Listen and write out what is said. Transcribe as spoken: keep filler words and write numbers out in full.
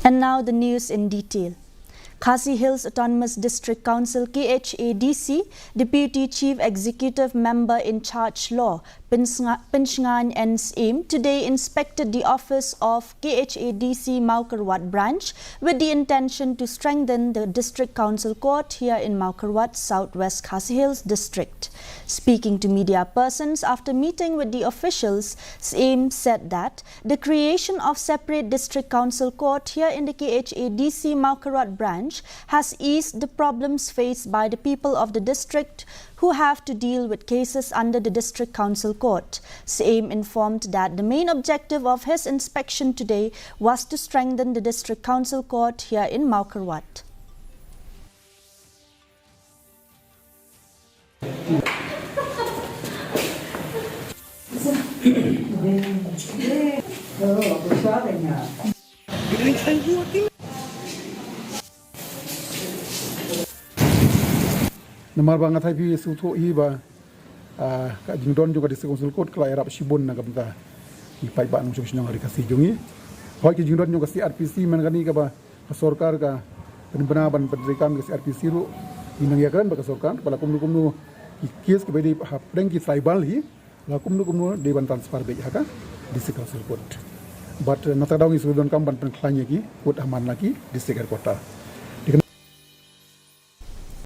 And now the news in detail. Khasi Hills Autonomous District Council, K H A D C, Deputy Chief Executive Member in Charge Law, Pinshngaiñ N Syiem, today inspected the office of K H A D C Mawkyrwat branch with the intention to strengthen the District Council Court here in Mawkyrwat, Southwest Khasi Hills District. Speaking to media persons after meeting with the officials, Syiem said that the creation of separate District Council Court here in the K H A D C Mawkyrwat branch has eased the problems faced by the people of the district who have to deal with cases under the District Council Court. Syiem informed that the main objective of his inspection today was to strengthen the District Council Court here in Mawkyrwat. Namar ba nga thait phi sngewthuh hi ba, ah, ka jingdon jong ka District Council Court ka la ïarap shibun na ka bynta ki paidbah nongshong shnong ha ri Khasi jong ngi. Hooid, ka jingdon jong ka C R P C mynta kane kaba ka sorkar ka pynbna ban pyntreikam ka C R P C ruh, ngi nang ïakren bad ka sorkar ba la kumno kumno ki case kiba dei hapdeng ki tribal hi, la kumno kumno dei ban transfer beit ha ka District Council Court. Bad, eh, na kata ka daw ngi shu donkam ban pynkhlaiñ ïa ki court ha man la ki District Headquarter.